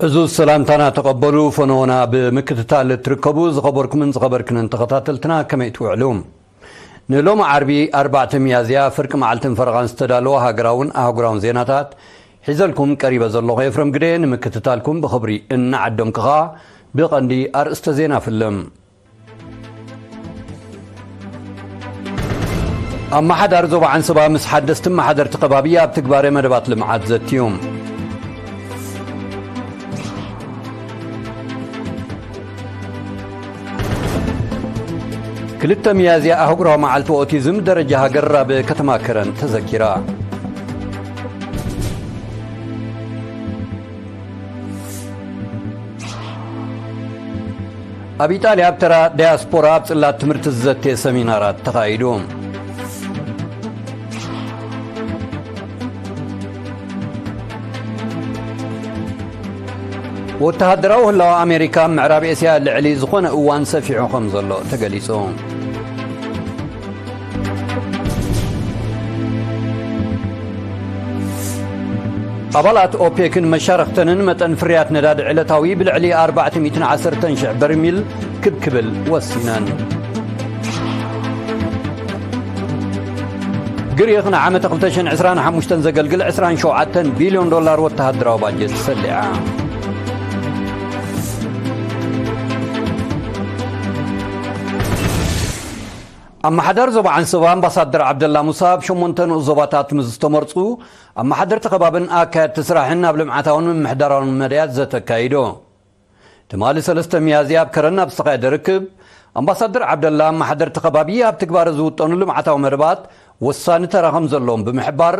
እዚ ሰላምታና ተቐበሉ። ፈነወና ብምክትታል እትርከቡ ዝኸበርኩምን ዝኸበርክንን ተኸታተልትና፣ ከመይ ትውዕሉ? ንሎሚ ዓርቢ ኣርባዕተ ሚያዝያ ፍርቂ መዓልትን ፈረቓን ዝተዳለወ ሃገራውን ኣህጉራውን ዜናታት ሒዘልኩም ቀሪበ ዘለኹ ኤፍረም ግደ። ንምክትታልኩም ብኽብሪ እናዓደምኩ ኸኣ ብቐንዲ ኣርእስተ ዜና ፍልም። ኣመሓዳሪ ዞባ ዓንሰባ ምስ ሓደስቲ ኣመሓደርቲ ከባቢ ኣብ ትግባረ መደባት ልምዓት ዘትዩ። ክልተ ሚያዝያ ኣህጉራዊ መዓልቲ ኦቲዝም ደረጃ ሃገር ኣብ ከተማ ከረን ተዘኪራ። ኣብ ኢጣልያ ኣብ ተራ ዳያስፖራ ኣብ ጽላት ትምህርቲ ዝዘትየ ሰሚናራት ተኻይዱ። ወተሃደራዊ ህላወ ኣሜሪካ ኣብ ምዕራብ ኤስያ ልዕሊ ዝኾነ እዋን ሰፊሑ ከም ዘሎ ተገሊጹ። ኣባላት ኦፔክን መሻርኽተንን መጠን ፍርያት ነዳዲ ዕለታዊ ብልዕሊ ኣርባዕተ ሚእትን ዓሰርተን ሽሕ በርሚል ክብ ክብል ወሲነን። ግሪኽ ንዓመተ ክልተ ሽሕን ዕስራን ሓሙሽተን ዘገልግል ዕስራን ሸውዓተን ቢልዮን ዶላር ወተሃደራዊ ባጀት ሰሊዓ። ኣመሓዳሪ ዞባ ዓንሰባ ኣምባሳደር ዓብደላ ሙሳ ኣብ ሸሞንተ ንኡስ ዞባታት ምስ ዝተመርጹ ኣመሓደርቲ ከባብን ኣካየድቲ ስራሕን ኣብ ልምዓታውን ምምሕዳራውን መዳያት ዘተ ኣካይዱ። ትማሊ ሰለስተ ሚያዝያ ኣብ ከረን ኣብ ዝተኻየደ ርክብ፣ ኣምባሳደር ዓብደላ ኣመሓደርቲ ከባቢ ኣብ ትግባረ ዝውጠኑ ልምዓታዊ መደባት ወሳኒ ተራ ከም ዘለዎም ብምሕባር፣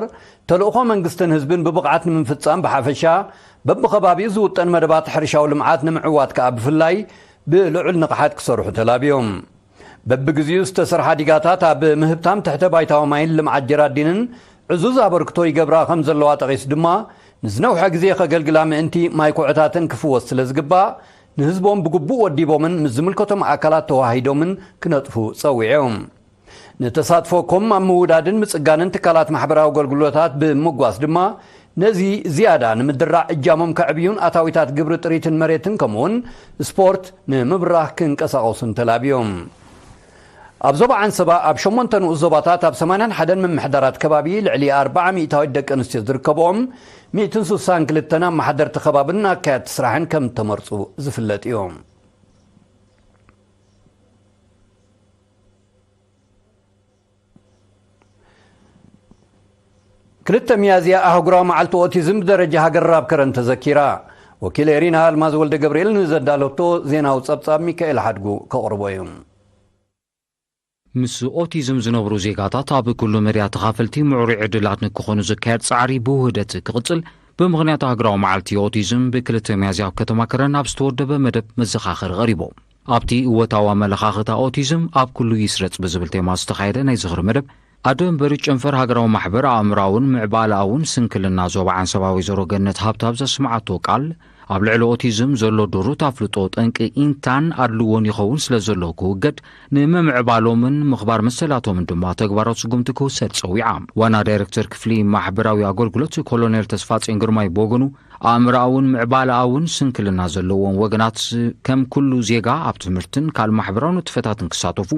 ተልእኾ መንግስትን ህዝብን ብብቕዓት ንምፍጻም ብሓፈሻ፣ በብኸባቢኡ ዝውጠን መደባት ሕርሻዊ ልምዓት ንምዕዋት ከኣ ብፍላይ ብልዑል ንቕሓት ክሰርሑ ተላብዮም። በብግዚኡ ዝተሰርሓ ዲጋታት ኣብ ምህብታም ትሕተ ባይታዊ ማይን ልምዓት ጀራዲንን ዕዙዝ ኣበርክቶ ይገብራ ከም ዘለዋ ጠቒሱ ድማ፣ ንዝነውሐ ግዜ ከገልግላ ምእንቲ ማይ ኩዕታተን ክፍወስ ስለ ዝግባእ፣ ንህዝቦም ብግቡእ ወዲቦምን ምስ ዝምልከቶም ኣካላት ተዋሃሂዶምን ክነጥፉ ጸዊዑ። ንተሳትፎ ኮም ኣብ ምውዳድን ምጽጋንን ትካላት ማሕበራዊ ኣገልግሎታት ብምጓስ ድማ፣ ነዚ ዝያዳ ንምድራዕ እጃሞም ከዕብዩን ኣታዊታት ግብሪ ጥሪትን መሬትን ከምኡውን ስፖርት ንምብራኽ ክንቀሳቐሱን ተላብዮም። ኣብ ዞባ ዓንሰባ ኣብ ሸሞንተ ንኡስ ዞባታት ኣብ ሰማንያን ሓደን ምምሕዳራት ከባቢ ልዕሊ ኣርብዓ ሚእታዊት ደቂ ኣንስትዮ ዝርከብኦም ሚእትን ስሳን ክልተን ኣመሓደርቲ ከባብን ኣካየድቲ ስራሕን ከም ተመርጹ ዝፍለጥ እዩ። ክልተ ሚያዝያ ኣህጉራዊ መዓልቲ ኦቲዝም ብደረጃ ሃገር ኣብ ከረን ተዘኪራ። ወኪል ኤሪና ኣልማዝ ወልደ ገብርኤል ንዘዳለቶ ዜናዊ ጸብጻብ ሚካኤል ሓድጉ ከቕርቦ እዩ። ምስ ኦቲዝም ዝነብሩ ዜጋታት ኣብ ኩሉ መድያ ተኻፈልቲ ምዕሩይ ዕድላት ንክኾኑ ዝካየድ ጻዕሪ ብውህደት ክቕጽል ብምኽንያት ኣህጉራዊ መዓልቲ ኦቲዝም ብክልተ ሚያዝያ ኣብ ከተማ ከረን ኣብ ዝተወደበ መደብ መዘኻኸሪ ቀሪቡ። ኣብቲ እወታዊ ኣመለኻኽታ ኦቲዝም ኣብ ኩሉ ይስረጽ ብዝብል ቴማ ዝተኻየደ ናይ ዝኽሪ መደብ ኣደ መንበሪ ጨንፈር ሃገራዊ ማሕበር ኣእምራውን ምዕባለኣውን ስንክልና ዞባ ዓንሰባ ወይዘሮ ገነት ሃብታብ ዘስምዓቶ ቃል፣ ኣብ ልዕሊ ኦቲዝም ዘሎ ድሩት ኣፍልጦ ጠንቂ ኢንታን ኣድልዎን ይኸውን ስለ ዘሎ ክውገድ፣ ንምምዕባሎምን ምኽባር መሰላቶምን ድማ ተግባራዊ ስጉምቲ ክውሰድ ጸዊዓ። ዋና ዳይሬክተር ክፍሊ ማሕበራዊ ኣገልግሎት ኮሎኔል ተስፋጼን ግርማይ ብወገኑ፣ ኣእምሮኣውን ምዕባለኣውን ስንክልና ዘለዎም ወገናት ከም ኩሉ ዜጋ ኣብ ትምህርትን ካልእ ማሕበራዊ ንጥፈታትን ክሳተፉ፣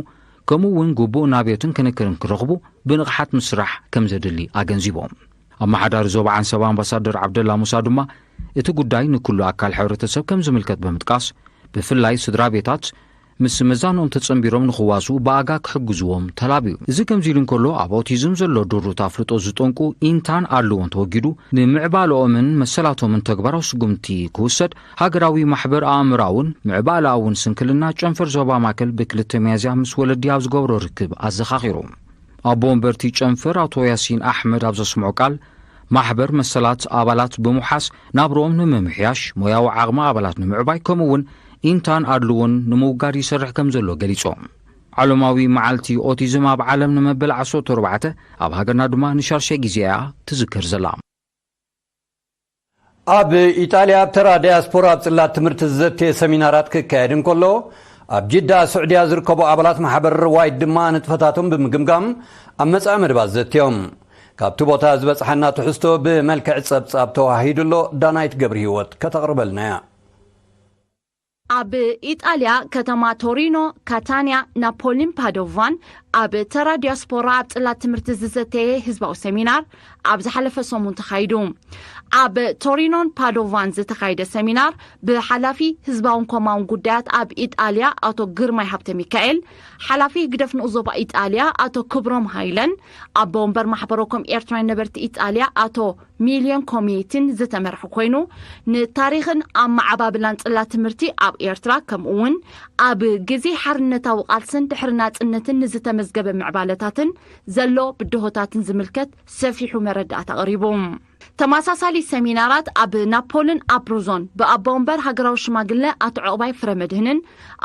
ከምኡ እውን ግቡእ ናብዮትን ክንክርን ክረኽቡ ብንቕሓት ምስራሕ ከም ዘድሊ ኣገንዚቦም። ኣመሓዳሪ ዞባ ዓንሰባ ኣምባሳደር ዓብደላ ሙሳ ድማ፣ እቲ ጉዳይ ንኩሉ ኣካል ሕብረተሰብ ከም ዝምልከት ብምጥቃስ፣ ብፍላይ ስድራ ቤታት ምስ መዛንኦም ተጸንቢሮም ንኽዋስኡ ብኣጋ ክሕግዝዎም ተላብዩ። እዚ ከምዚ ኢሉ እንከሎ፣ ኣብ ኦቲዝም ዘሎ ድሩት ኣፍልጦ ዝጠንቁ ኢንታን ኣድልዎን ተወጊዱ፣ ንምዕባለኦምን መሰላቶምን ተግባራዊ ስጉምቲ ክውሰድ፣ ሃገራዊ ማሕበር ኣእምራውን ምዕባለኣውን ስንክልና ጨንፈር ዞባ ማእከል ብክልተ ሚያዝያ ምስ ወለዲ ኣብ ዝገብሮ ርክብ ኣዘኻኺሩ። ኣቦ ወንበርቲ ጨንፈር ኣቶ ያሲን ኣሕመድ ኣብ ዘስምዖ ቃል፣ ማሕበር መሰላት ኣባላት ብምውሓስ ናብርኦም ንምምሕያሽ፣ ሞያዊ ዓቕሚ ኣባላት ንምዕባይ፣ ከምኡ እውን ኢንታን ኣድልዎን ንምውጋድ ይሰርሕ ከም ዘሎ ገሊጾም። ዓለማዊ መዓልቲ ኦቲዝም ኣብ ዓለም ንመበል ዓሰርተ ኣርባዕተ፣ ኣብ ሃገርና ድማ ንሻድሻይ ግዜ እያ ትዝከር ዘላ። ኣብ ኢጣልያ ኣብ ተራ ዳያስፖራ ኣብ ጽላት ትምህርቲ ዝዘትየ ሰሚናራት ክካየድ እንከሎ፣ ኣብ ጅዳ ስዑድያ ዝርከቡ ኣባላት ማሕበር ርዋይት ድማ ንጥፈታቶም ብምግምጋም ኣብ መጻኢ መደባት ዘትዮም። ካብቲ ቦታ ዝበጽሓና ትሕዝቶ ብመልክዕ ጸብጻብ ተዋሂዱ ኣሎ። ዳናይት ገብረ ህይወት ከተቕርበልና እያ። ኣብ ኢጣልያ ከተማ ቶሪኖ፣ ካታንያ፣ ናፖሊን ፓዶቫን ኣብ ተራ ዲያስፖራ ኣብ ጽላት ትምህርቲ ዝዘተየ ህዝባዊ ሰሚናር ኣብ ዝሓለፈ ሰሙን ተኻይዱ። ኣብ ቶሪኖን ፓዶቫን ዝተኻየደ ሰሚናር ብሓላፊ ህዝባውን ኮማውን ጉዳያት ኣብ ኢጣልያ ኣቶ ግርማይ ሃብተ ሚካኤል፣ ሓላፊ ህግደፍ ንኡስ ዞባ ኢጣልያ ኣቶ ክብሮም ሃይለን፣ ኣቦ ወንበር ማሕበረ ኮም ኤርትራውያን ነበርቲ ኢጣልያ ኣቶ ሚልዮን ኮሚትን ዝተመርሐ ኮይኑ፣ ንታሪኽን ኣመዓባብላን ጽላት ትምህርቲ ኣብ ኤርትራ፣ ከምኡ እውን ኣብ ግዜ ሓርነታዊ ቃልስን ድሕሪ ናጽነትን ንዝተመዝገበ ምዕባለታትን ዘሎ ብድሆታትን ዝምልከት ሰፊሑ መረዳእታ ኣቕሪቡ። ተመሳሳሊ ሰሚናራት ኣብ ናፖልን ኣፕሩዞን ብኣቦ ወንበር ሃገራዊ ሽማግለ ኣቶ ዕቑባይ ፍረመድህንን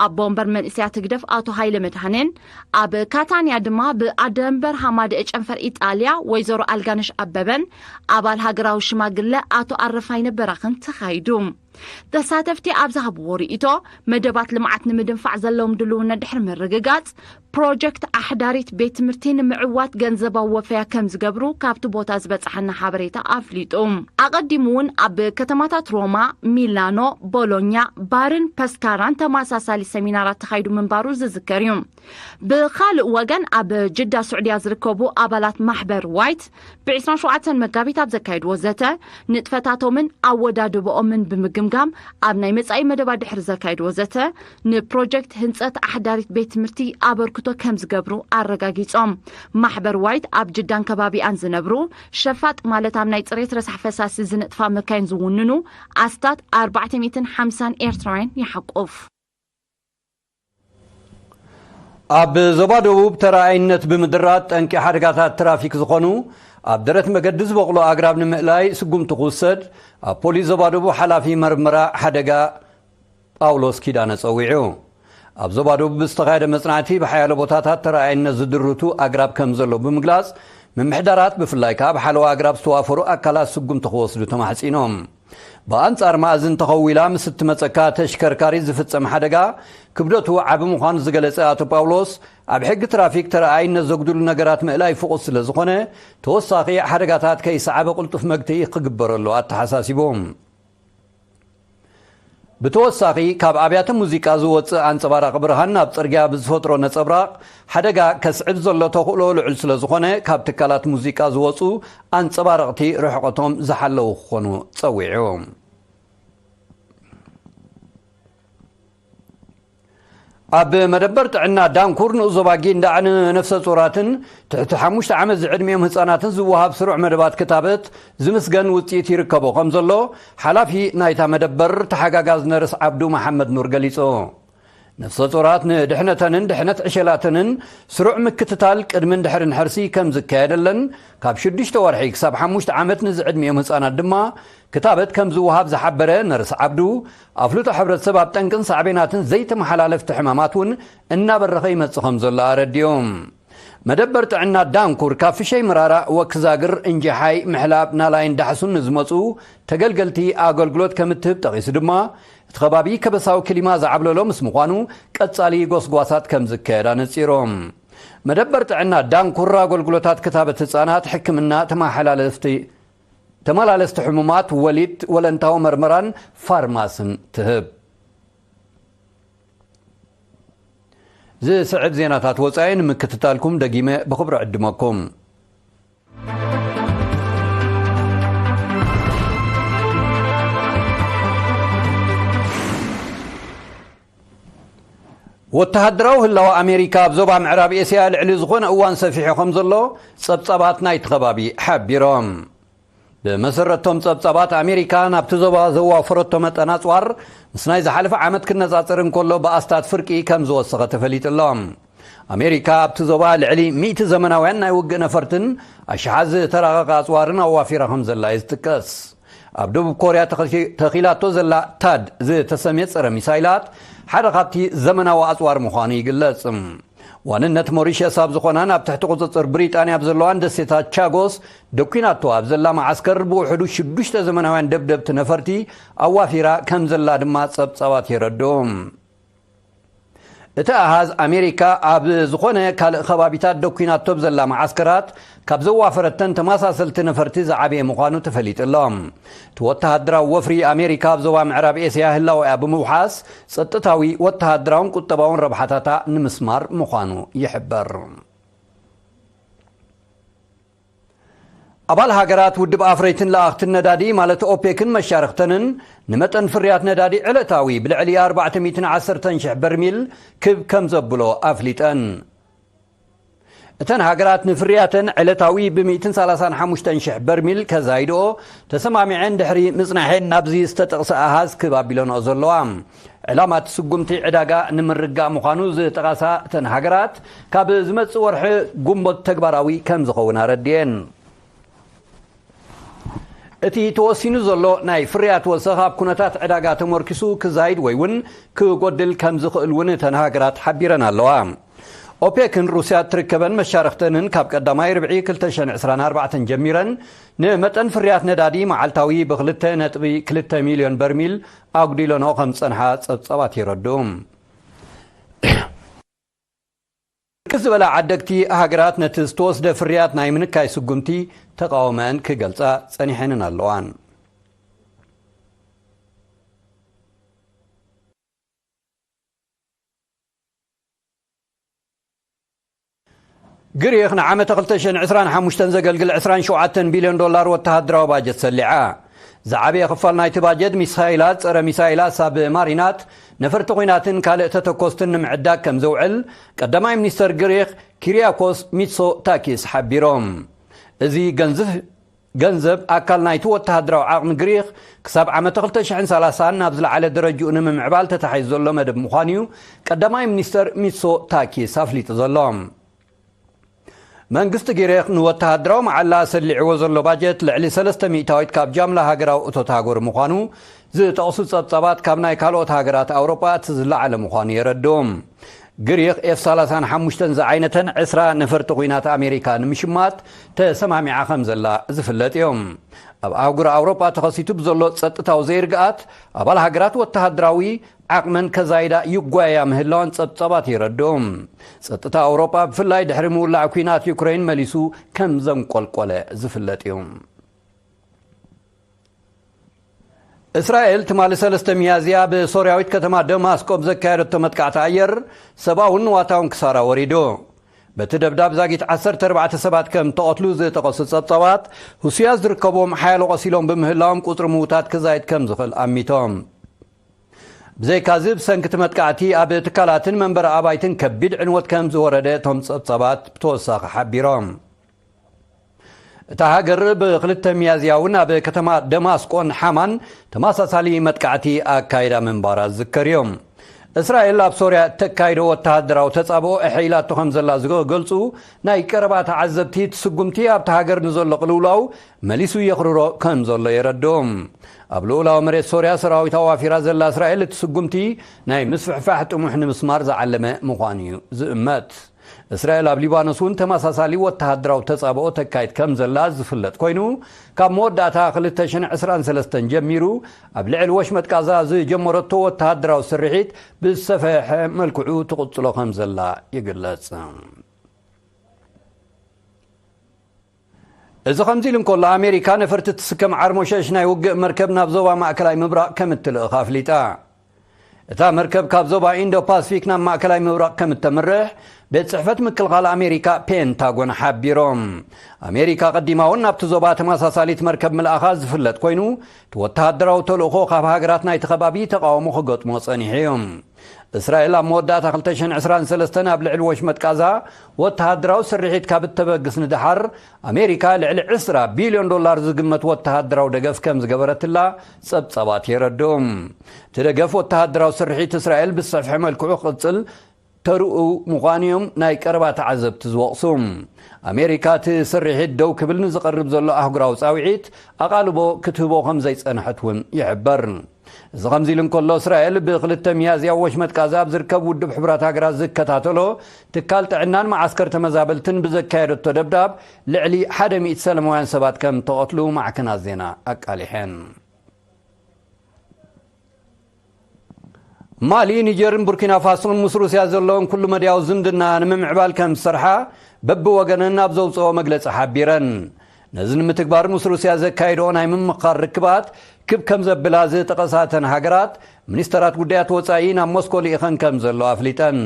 ኣቦ ወንበር መንእሰያት ህግደፍ ኣቶ ሃይለ መድሃኔን፣ ኣብ ካታንያ ድማ ብኣደ ወንበር ሃማደኤ ጨንፈር ኢጣልያ ወይዘሮ ኣልጋነሽ ኣበበን ኣባል ሃገራዊ ሽማግለ ኣቶ ኣረፋይነ በራኽን ተኻይዱ። ተሳተፍቲ ኣብ ዝሃብዎ ርእይቶ፣ መደባት ልምዓት ንምድንፋዕ ዘለዎም ድልውነት ድሕሪ ምርግጋጽ፣ ፕሮጀክት ኣሕዳሪት ቤት ትምህርቲ ንምዕዋት ገንዘባዊ ወፈያ ከም ዝገብሩ ካብቲ ቦታ ዝበጽሓና ሓበሬታ ኣፍሊጡ። ኣቐዲሙ እውን ኣብ ከተማታት ሮማ፣ ሚላኖ፣ ቦሎኛ፣ ባርን ፐስካራን ተመሳሳሊ ሰሚናራት ተኻይዱ ምንባሩ ዝዝከር እዩ። ብኻልእ ወገን፣ ኣብ ጅዳ ስዑድያ ዝርከቡ ኣባላት ማሕበር ዋይት ብ ዕስራን ሸውዓተን መጋቢት ኣብ ዘካየድዎ ዘተ፣ ንጥፈታቶምን ኣወዳድብኦምን ብምግምጋም፣ ኣብ ናይ መጻኢ መደባት ድሕሪ ዘካየድዎ ዘተ፣ ንፕሮጀክት ህንጸት ኣሕዳሪት ቤት ትምህርቲ ኣበርክቶ ከም ዝገብሩ ኣረጋጊጾም። ማሕበር ዋይት ኣብ ጅዳን ከባቢኣን ዝነብሩ ሸፋጥ፣ ማለት ኣብ ናይ ጽሬት ረሳሕ ፈሳሲ ዝነጥፋ መካይን ዝውንኑ ኣስታት ኣርባዕተ ሚእትን ሓምሳን ኤርትራውያን ይሓቁፍ። ኣብ ዞባ ደቡብ ተረኣይነት ብምድራት ጠንቂ ሓደጋታት ትራፊክ ዝኾኑ ኣብ ደረት መገዲ ዝበቑሉ ኣግራብ ንምእላይ ስጉምቲ ክውሰድ ኣብ ፖሊስ ዞባ ደቡብ ሓላፊ መርመራ ሓደጋ ጳውሎስ ኪዳነ ጸዊዑ። ኣብ ዞባ ደቡብ ብዝተኻየደ መጽናዕቲ ብሓያሎ ቦታታት ተረኣይነት ዝድርቱ ኣግራብ ከም ዘሎ ብምግላጽ፣ ምምሕዳራት ብፍላይ ከኣ ኣብ ሓለዋ ኣግራብ ዝተዋፈሩ ኣካላት ስጉምቲ ክወስዱ ተማሕጺኖም። ብኣንጻር ማእዝን ተኸዊላ ምስ እትመጸካ ተሽከርካሪት ዝፍጸም ሓደጋ ክብደቱ ዓቢ ምዃኑ ዝገለጸ ኣቶ ጳውሎስ፣ ኣብ ሕጊ ትራፊክ ተረኣይነት ዘጉድሉ ነገራት ምእላይ ፍቑስ ስለ ዝኾነ፣ ተወሳኺ ሓደጋታት ከይሰዓበ ቅልጡፍ መግትኢ ክግበረሉ ኣተሓሳሲቡ። ብተወሳኺ፣ ካብ ኣብያተ ሙዚቃ ዝወጽእ ኣንጸባራቒ ብርሃን ናብ ጽርግያ ብዝፈጥሮ ነጸብራቕ ሓደጋ ከስዕብ ዘሎ ተኽእሎ ልዑል ስለ ዝኾነ፣ ካብ ትካላት ሙዚቃ ዝወጹ ኣንጸባረቕቲ ርሕቐቶም ዝሓለዉ ክኾኑ ጸዊዑ። ኣብ መደበር ጥዕና ዳንኩር ንኡስ ዞባ ጊንዳዕ ንነፍሰ ጾራትን ትሕቲ ሓሙሽተ ዓመት ዝዕድሚኦም ህጻናትን ዝወሃብ ስሩዕ መደባት ክታበት ዝምስገን ውጽኢት ይርከቦ ከም ዘሎ ሓላፊ ናይታ መደበር ተሓጋጋዝ ነርስ ዓብዱ መሓመድ ኑር ገሊጹ። ነፍሰ ጾራት ንድሕነተንን ድሕነት ዕሸላተንን ስሩዕ ምክትታል ቅድምን ድሕርን ሕርሲ ከም ዝካየደለን፣ ካብ ሽዱሽተ ወርሒ ክሳብ ሓሙሽተ ዓመት ንዝዕድሚኦም ህጻናት ድማ ክታበት ከም ዝወሃብ ዝሓበረ ነርስ ዓብዱ፣ ኣፍልጦ ሕብረተሰብ ኣብ ጠንቅን ሳዕቤናትን ዘይተመሓላለፍቲ ሕማማት እውን እናበረኸ ይመጽእ ከም ዘሎ ኣረዲኡ። መደበር ጥዕና ዳንኩር ካብ ፍሸይ ምራራእ፣ ወክዛግር፣ እንጀሓይ፣ ምሕላብ፣ ናላይን ዳሕሱን ንዝመጹ ተገልገልቲ ኣገልግሎት ከም እትህብ ጠቒሱ ድማ፣ እቲ ከባቢ ከበሳዊ ክሊማ ዝዓብለሎ ምስ ምዃኑ፣ ቀጻሊ ጎስጓሳት ከም ዝካየድ ኣነጺሩ። መደበር ጥዕና ዳንኩር ኣገልግሎታት ክታበት ህጻናት፣ ሕክምና፣ ተመሓላለፍቲ ተመላለስቲ ሕሙማት፣ ወሊድ፣ ወለንታዊ መርመራን ፋርማስን ትህብ። ዝስዕብ ዜናታት ወጻኢ ንምክትታልኩም ደጊመ ብኽብሪ ዕድመኩም። ወተሃደራዊ ህላወ ኣሜሪካ ኣብ ዞባ ምዕራብ ኤስያ ልዕሊ ዝኾነ እዋን ሰፊሑ ከም ዘሎ ጸብጻባት ናይቲ ከባቢ ሓቢሮም። ብመሰረቶም ጸብጻባት፣ ኣሜሪካ ናብቲ ዞባ ዘዋፈረቶ መጠን ኣጽዋር ምስ ናይ ዝሓለፈ ዓመት ክነጻጸር እንከሎ ብኣስታት ፍርቂ ከም ዝወሰኸ ተፈሊጡ ኣሎ። ኣሜሪካ ኣብቲ ዞባ ልዕሊ ሚእቲ ዘመናውያን ናይ ውግእ ነፈርትን ኣሽሓት ዝተራቐቐ ኣጽዋርን ኣዋፊራ ከም ዘላ እዩ ዝጥቀስ። ኣብ ደቡብ ኮርያ ተኸ-፣ ተኺላቶ ዘላ ታድ ዝተሰምየ ጸረ ሚሳይላት ሓደ ካብቲ ዘመናዊ ኣጽዋር ምዃኑ ይግለጽ። ዋንነት ሞሪሸስ ኣብ ዝኾናን ኣብ ትሕቲ ቁጽጽር ብሪጣንያ ኣብ ዘለዋን ደሴታት ቻጎስ ደኲናቶ ኣብ ዘላ መዓስከር ብውሕዱ ሽዱሽተ ዘመናውያን ደብደብቲ ነፈርቲ ኣዋፊራ ከም ዘላ ድማ ጸብጻባት የረድኡ። እቲ ኣሃዝ ኣሜሪካ ኣብ ዝኾነ ካልእ ከባቢታት ደኲናቶ ብዘላ መዓስከራት ካብ ዘዋፈረተን ተመሳሰልቲ ነፈርቲ ዝዓበየ ምዃኑ ተፈሊጡ ኣሎ። እቲ ወተሃደራዊ ወፍሪ ኣሜሪካ ኣብ ዞባ ምዕራብ ኤስያ ህላወኣ ብምውሓስ ጸጥታዊ፣ ወተሃደራውን ቁጠባውን ረብሓታታ ንምስማር ምዃኑ ይሕበር። ኣባል ሃገራት ውድብ ኣፍረይትን ለኣኽትን ነዳዲ ማለት ኦፔክን መሻርኽተንን ንመጠን ፍርያት ነዳዲ ዕለታዊ ብልዕሊ ኣርባዕተ ሚእትን ዓሰርተን ሽሕ በርሚል ክብ ከም ዘብሎ ኣፍሊጠን። እተን ሃገራት ንፍርያተን ዕለታዊ ብ ሚእትን ሰላሳን ሓሙሽተን ሽሕ በርሚል ከዛይድኦ ተሰማሚዐን ድሕሪ ምጽናሐን ናብዚ ዝተጠቕሰ ኣሃዝ ክብ ኣቢለንኦ ዘለዋ። ዕላማ እቲ ስጉምቲ ዕዳጋ ንምርጋእ ምዃኑ ዝጠቓሳ እተን ሃገራት፣ ካብ ዝመጽእ ወርሒ ጉንቦት ተግባራዊ ከም ዝኸውን ኣረድየን። እቲ ተወሲኑ ዘሎ ናይ ፍርያት ወሰኽ ኣብ ኩነታት ዕዳጋ ተመርኪሱ ክዛይድ ወይ እውን ክጎድል ከም ዝኽእል እውን እተን ሃገራት ሓቢረን ኣለዋ። ኦፔክን ሩስያ እትርከበን መሻርኽተንን ካብ ቀዳማይ ርብዒ ክልተ ሽሕን ዕስራን ኣርባዕተን ጀሚረን ንመጠን ፍርያት ነዳዲ መዓልታዊ ብ ክልተ ነጥቢ ክልተ ሚልዮን በርሚል ኣጉዲለንኦ ከም ዝጸንሓ ጸብጻባት የረድኡ። ብርክት ዝበላ ዓደግቲ ሃገራት ነቲ ዝተወስደ ፍርያት ናይ ምንካይ ስጉምቲ ተቓውመን ክገልጻ ጸኒሐንን ኣለዋን። ግሪኽ ንዓመተ ክልተ ሽሕን ዕስራን ሓሙሽተን ዘገልግል ዕስራን ሸውዓተን ቢልዮን ዶላር ወተሃደራዊ ባጀት ሰሊዓ። ዝዓበየ ክፋል ናይቲ ባጀት ሚሳይላት፣ ጸረ ሚሳይላት፣ ሳብ ማሪናት፣ ነፈርቲ ኲናትን ካልእ ተተኮስትን ንምዕዳግ ከም ዘውዕል ቀዳማይ ሚኒስተር ግሪኽ ኪሪያኮስ ሚትሶታኪስ ሓቢሮም። እዚ ገንዝፍ ገንዘብ ኣካል ናይቲ ወተሃደራዊ ዓቕሚ ግሪኽ ክሳብ ዓመተ ክልተ ሽሕን ሰላሳን ናብ ዝለዓለ ደረጅኡ ንምምዕባል ተታሒዙ ዘሎ መደብ ምዃኑ እዩ ቀዳማይ ሚኒስተር ሚትሶታኪስ ኣፍሊጡ ዘሎ። መንግስቲ ግሪኽ ንወተሃደራዊ መዓላ ሰሊዕዎ ዘሎ ባጀት ልዕሊ ሰለስተ ሚእታዊት ካብ ጃምላ ሃገራዊ እቶት ሃገሩ ምዃኑ ዝጠቕሱ ጸብጻባት ካብ ናይ ካልኦት ሃገራት ኣውሮጳ እቲ ዝለዓለ ምዃኑ የረድኡ። ግሪኽ ኤፍ ሰላሳን ሓሙሽተን ዝዓይነተን ዕስራ ነፈርቲ ኲናት ኣሜሪካ ንምሽማት ተሰማሚዓ ከም ዘላ ዝፍለጥ እዩ። ኣብ ኣህጉር ኣውሮጳ ተኸሲቱ ብዘሎ ጸጥታዊ ዘይርግኣት ኣባል ሃገራት ወተሃደራዊ ዓቕመን ከዛይዳ ይጓያ ምህላወን ጸብጻባት የረድኡ። ጸጥታ ኣውሮጳ ብፍላይ ድሕሪ ምውላዕ ኲናት ዩክሬን መሊሱ ከም ዘንቆልቆለ ዝፍለጥ እዩ። እስራኤል ትማሊ ሰለስተ ሚያዝያ ብሶርያዊት ከተማ ደማስቆ ብዘካየደቶ መጥቃዕቲ ኣየር ሰብኣውን ንዋታውን ክሳራ ወሪዱ። በቲ ደብዳብ ዛጊት ዓሰርተ ኣርባዕተ ሰባት ከም ተቐትሉ ዝጠቐሱ ጸብጻባት፣ ህሱያት ዝርከብዎም ሓያሎ ቆሲሎም ብምህላዎም ቁጽሪ ምዉታት ክዛይድ ከም ዝኽእል ኣሚቶም። ብዘይካዚ ብሰንኪ እቲ መጥቃዕቲ ኣብ ትካላትን መንበሪ ኣባይትን ከቢድ ዕንወት ከም ዝወረደ እቶም ጸብጻባት ብተወሳኺ ሓቢሮም። እታ ሃገር ብክልተ ሚያዝያ እውን ኣብ ከተማ ደማስቆን ሓማን ተመሳሳሊ መጥቃዕቲ ኣካይዳ ምንባራ ዝዝከር እዩ። እስራኤል ኣብ ሶርያ እተካይዶ ወተሃደራዊ ተጻብኦ እሐ ኢላቶ ከም ዘላ ዝገልጹ ናይ ቀረባ ተዓዘብቲ፣ እቲ ስጉምቲ ኣብታ ሃገር ንዘሎ ቅልውላው መሊሱ የኽርሮ ከም ዘሎ የረድኡ። ኣብ ልኡላዊ መሬት ሶርያ ሰራዊት ኣዋፊራ ዘላ እስራኤል፣ እቲ ስጉምቲ ናይ ምስፍሕፋሕ ጥሙሕ ንምስማር ዝዓለመ ምዃኑ እዩ ዝእመት። እስራኤል ኣብ ሊባኖስ እውን ተመሳሳሊ ወተሃደራዊ ተጻብኦ ተካይድ ከም ዘላ ዝፍለጥ ኮይኑ፣ ካብ መወዳእታ ክልተ ሽሕን ዕስራን ሰለስተን ጀሚሩ ኣብ ልዕሊ ወሽመጥ ጋዛ ዝጀመረቶ ወተሃደራዊ ስርሒት ብዝሰፍሐ መልክዑ ትቕጽሎ ከም ዘላ ይግለጽ። እዚ ከምዚ ኢሉ እንከሎ፣ ኣሜሪካ ነፈርቲ ትስከም ዓርሞሸሽ ናይ ውግእ መርከብ ናብ ዞባ ማእከላይ ምብራቕ ከም እትልእኽ ኣፍሊጣ። እታ መርከብ ካብ ዞባ ኢንዶ ፓስፊክ ናብ ማእከላይ ምብራቕ ከም እተምርሕ ቤት ጽሕፈት ምክልኻል ኣሜሪካ ፔንታጎን ሓቢሮም። ኣሜሪካ ቀዲማ እውን ናብቲ ዞባ ተመሳሳሊት መርከብ ምልኣኻ ዝፍለጥ ኮይኑ፣ እቲ ወተሃደራዊ ተልእኾ ካብ ሃገራት ናይቲ ከባቢ ተቓውሞ ክገጥሞ ጸኒሑ እዩ። እስራኤል ኣብ መወዳእታ ክልተ ሽሕን ዕስራን ሰለስተን ኣብ ልዕሊ ወሽመጥ ቃዛ ወተሃደራዊ ስርሒት ካብ እተበግስ ንደሓር፣ ኣሜሪካ ልዕሊ ዕስራ ቢልዮን ዶላር ዝግመት ወተሃደራዊ ደገፍ ከም ዝገበረትላ ጸብጻባት የረድኡ። እቲ ደገፍ ወተሃደራዊ ስርሒት እስራኤል ብዝሰፍሐ መልክዑ ክቕጽል ተርኡ ምዃኑ እዮም ናይ ቀረባ ተዓዘብቲ ዝወቕሱ። ኣሜሪካ እቲ ስርሒት ደው ክብል ንዝቐርብ ዘሎ ኣህጉራዊ ጻውዒት ኣቓልቦ ክትህቦ ከም ዘይጸንሐት እውን ይሕበር። እዚ ከምዚ ኢሉ እንከሎ፣ እስራኤል ብክልተ ሚያዝያ ወሽመጥ ቃዛ ኣብ ዝርከብ ውድብ ሕቡራት ሃገራት ዝከታተሎ ትካል ጥዕናን መዓስከር ተመዛበልትን ብዘካየደቶ ደብዳብ ልዕሊ ሓደ ሚእቲ ሰላማውያን ሰባት ከም ተቐትሉ ማዕከናት ዜና ኣቃሊሐን። ማሊ፣ ኒጀርን ቡርኪና ፋሶን ምስ ሩስያ ዘለውን ኩሉ መድያዊ ዝምድና ንምምዕባል ከም ዝሰርሓ በብወገነን ኣብ ዘውፅኦ መግለፂ ሓቢረን። ነዚ ንምትግባር ምስ ሩስያ ዘካየድኦ ናይ ምምኻር ርክባት ክብ ከም ዘብላ ዝጠቐሳተን ሃገራት፣ ሚኒስተራት ጉዳያት ወፃኢ ናብ ሞስኮ ልኢኸን ከም ዘሎ ኣፍሊጠን።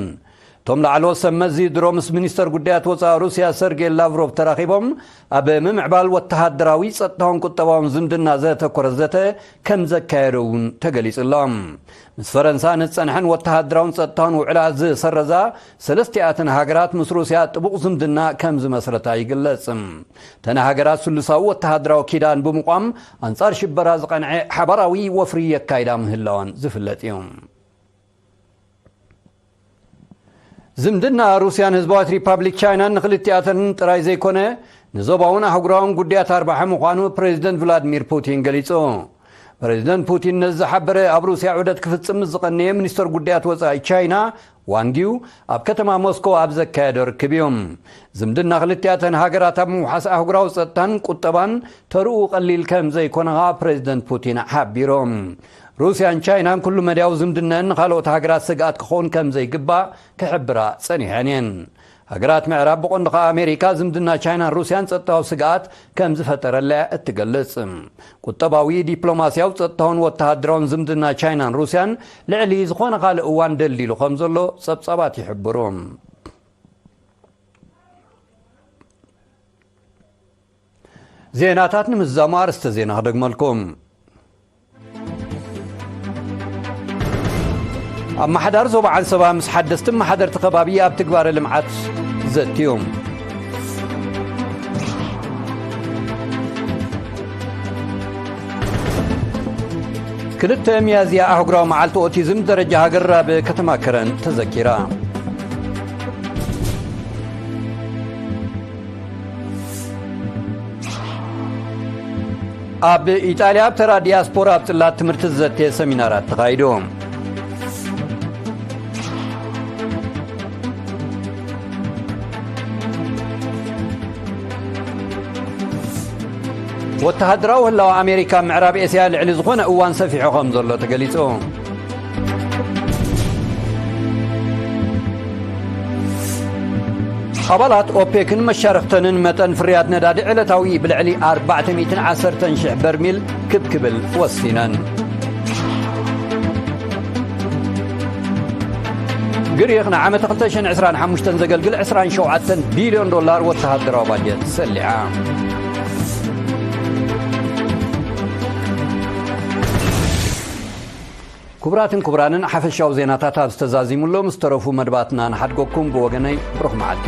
እቶም ላዕለዎት ሰብ መዚ ድሮ ምስ ሚኒስተር ጉዳያት ወፃኢ ሩስያ ሰርጌይ ላቭሮቭ ተራኺቦም ኣብ ምምዕባል ወተሃደራዊ፣ ጸጥታውን ቁጠባውን ዝምድና ዘተኮረ ዘተ ከም ዘካየደ እውን ተገሊጹ ኣሎ። ምስ ፈረንሳ ንዝጸንሐን ወተሃደራውን ጸጥታውን ውዕላት ዝሰረዛ ሰለስቲኣተን ሃገራት ምስ ሩስያ ጥቡቕ ዝምድና ከም ዝመስረታ ይግለጽ። እተን ሃገራት ስሉሳዊ ወተሃደራዊ ኪዳን ብምቋም ኣንጻር ሽበራ ዝቐንዐ ሓባራዊ ወፍሪ የካይዳ ምህላወን ዝፍለጥ እዩ። ዝምድና ሩስያን ህዝባዊት ሪፓብሊክ ቻይናን ንክልቲኣተን ጥራይ ዘይኮነ ንዞባውን ኣህጉራውን ጉዳያት ኣርባሒ ምዃኑ ፕሬዚደንት ቭላድሚር ፑቲን ገሊጹ። ፕሬዚደንት ፑቲን ነዚ ዝሓበረ ኣብ ሩስያ ዑደት ክፍጽም ምስ ዝቐነየ ሚኒስተር ጉዳያት ወጻኢ ቻይና ዋንጊው ኣብ ከተማ ሞስኮ ኣብ ዘካየዶ ርክብ እዩ። ዝምድና ክልቲኣተን ሃገራት ኣብ ምውሓስ ኣህጉራዊ ጸጥታን ቁጠባን ተርኡ ቀሊል ከም ዘይኮነ ኸኣ ፕሬዚደንት ፑቲን ሓቢሩ። ሩስያን ቻይናን ኩሉ መድያዊ ዝምድነን ንኻልኦት ሃገራት ስግኣት ክኸውን ከም ዘይግባእ ክሕብራ ጸኒሐን እየን። ሃገራት ምዕራብ ብቐንዱ ኸኣ ኣሜሪካ ዝምድና ቻይናን ሩስያን ጸጥታዊ ስግኣት ከም ዝፈጠረላ እያ እትገልጽ። ቁጠባዊ፣ ዲፕሎማስያዊ፣ ጸጥታውን ወተሃደራውን ዝምድና ቻይናን ሩስያን ልዕሊ ዝኾነ ካልእ እዋን ደልዲሉ ከም ዘሎ ጸብጻባት ይሕብሩ። ዜናታት ንምዝዛሙ ኣርእስተ ዜና ክደግመልኩም። ኣመሓዳሪ ዞባ ዓንሰባ ምስ ሓደስቲ ኣመሓደርቲ ከባቢ ኣብ ትግባረ ልምዓት ዘትዮም። ክልተ ሚያዝያ ኣህጉራዊ መዓልቲ ኦቲዝም ደረጃ ሃገር ኣብ ከተማ ከረን ተዘኪራ። ኣብ ኢጣልያ ኣብ ተራ ዲያስፖራ ኣብ ጽላት ትምህርቲ ዝዘትየ ሰሚናራት ተኻይዱ። ወተሃደራዊ ህላወ ኣሜሪካ ኣብ ምዕራብ ኤስያ ልዕሊ ዝኾነ እዋን ሰፊሑ ከም ዘሎ ተገሊጹ። ኣባላት ኦፔክን መሻርኽተንን መጠን ፍርያት ነዳዲ ዕለታዊ ብልዕሊ ኣርባዕተ ሚእትን ዓሰርተን ሽሕ በርሚል ክብ ክብል ወሲነን። ግሪኽ ንዓመት ክልተ ሽሕን ዕስራን ሓሙሽተን ዘገልግል ዕስራን ሸውዓተን ቢልዮን ዶላር ወተሃደራዊ ባጀት ሰሊዓ። ክቡራትን ክቡራንን፣ ሓፈሻዊ ዜናታት ኣብ ዝተዛዚሙሎም ዝተረፉ መድባትና ንሓድገኩም። ብወገነይ ብሩኽ መዓልቲ።